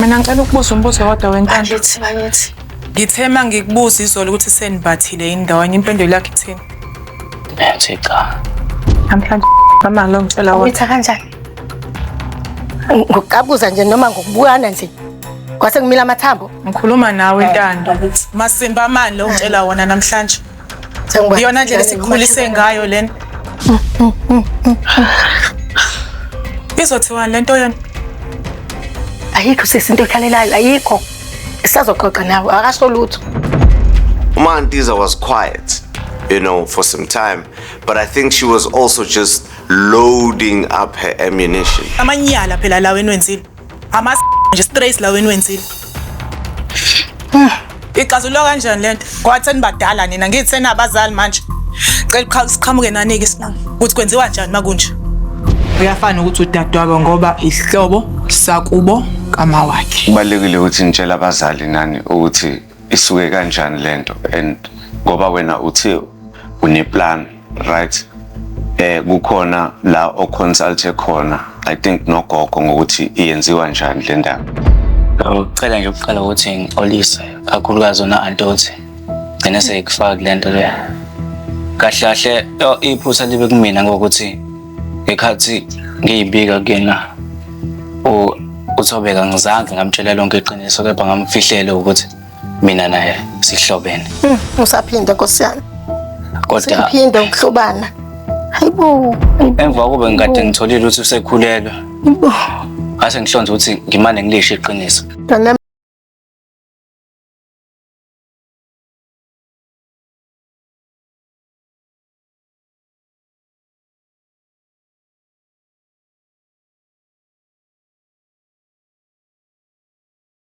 Mina ngicela ukubuza umbuzo kodwa wentando. Bakithi bakithi. Ngithe uma ngikubuza izolo ukuthi senibathile yini ndawonye, impendulo yakho ithini? Yathi cha. Namhlanje mama lo ngitshela wona. Umitha kanjani? Ngokuqabuza nje noma ngokubukana nje. Kwase kumila amathambo. Ngikhuluma nawe Ntando. Masimba mani lo ngitshela wona namhlanje. Sengiba- Iyona ndlela esikukhulise ngayo lena. Izothiwani lento yona? Ayikho sisi into ekhalelayo ayikho. Sisazoxoxa nawe akasho lutho. Umantiza was quiet for some time, but I think she was also just loading up her ammunition. Amanyala phela lawo enwenzile. Ama nje straight lawo enwenzile. Ixazululwa kanjani lento? Kwathi nibadala nina ngithi senabazali manje. Cela siqhamuke nanike isinqumo ukuthi kwenziwa njani makunje. Uyafana ukuthi udadewabo ngoba isihlobo sakubo kama wakhe. Kubalulekile ukuthi nitshele abazali nani ukuthi isuke kanjani lento, and ngoba wena uthe une-plan, right? Kukhona la o-consulte khona, I think, nogogo ngokuthi iyenziwa njani le ndaba. Ngicela nje ukuqala ukuthi ngixolise kakhulukazi wona antothi gcine seyikufaka kule nto le. Kahle kahle yo, iphutha libe kumina ngokuthi ngekhathi ngiyibika kuyena uThobeka ngizange ngamtshela lonke iqiniso, kepha ngamfihlela ukuthi mina naye sihlobene. Usaphinda Nkosi yami. Kodwa Siphinda ukuhlobana. Hayibo. Emva kobe ngikade ngitholile ukuthi usekhulelwe, Hayibo. ngase ngihlonze ukuthi ngimane ngilisho iqiniso. Mntwana.